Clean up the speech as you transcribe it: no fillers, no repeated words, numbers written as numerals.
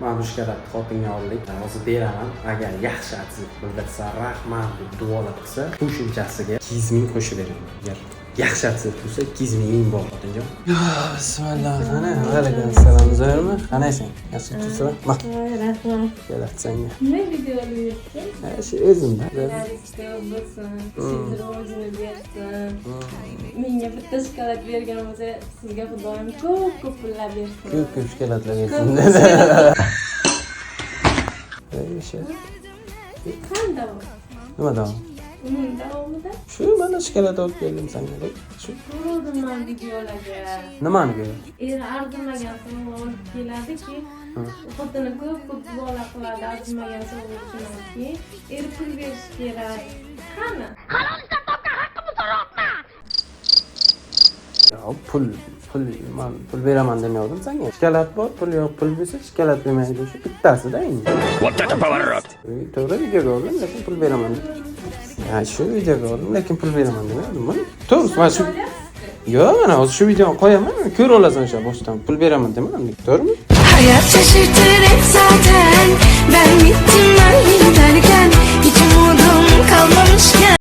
Mana bu shokoladni xotinga oldik. Hozir beraman. Agar yaxshi отзыв bildirsa, rahmat deb duolar qilsa, qo'shimchasiga 200 ming qo'shib beraman. Agar yaxshi отзыв bo'lsa, 200 ming bor, xotinjon. Bismillah. Qani, alaykum assalom. Zo'rmi? Qanaysan? Yaxshi tursan? Ma, Rahmat. shokolad senga. Nima video olyapsan? Ha, shu o'zimda. Ko'p bo'lsin, sizni rivojini bersin. Menga bitta shokolad bergan bo'lsa, sizga Xudoyim ko'p ko'p pullar bersin. Ko'p ko'p shokoladlar bersin. Ko'p. Ey, o'sha. Qani davom? Nima davom? Uning davomida Shu mana shokolad olib keldim senga deb. Shu ko'rdim man videolarga. nimani ko'rding? Eri arzimagan sovg'a olib keladiki, xotini ko'p ko'p duolar qiladi arzimagan sovg'a uchun, keyin eri pul berishi kerak. Qani? Yo'q, pul man pul beraman demayaptim senga. Shokolad bor, pul yo'q, pul bo'lsa shokolad bermaydi. Shu bittasida endi. Вот это поворот! To'g'ri, videoga oldim, lekin pul beraman deb. Ha, shu videoga oldim, lekin pul beraman demadim. Mana, to'g'risi mana shu. Yo'q, mana hozir shu videoni qo'yaman, ko'ra olasan o'sha boshdan. Pul beraman demadim, to'g'rimi? Hayat şaşırtır hep.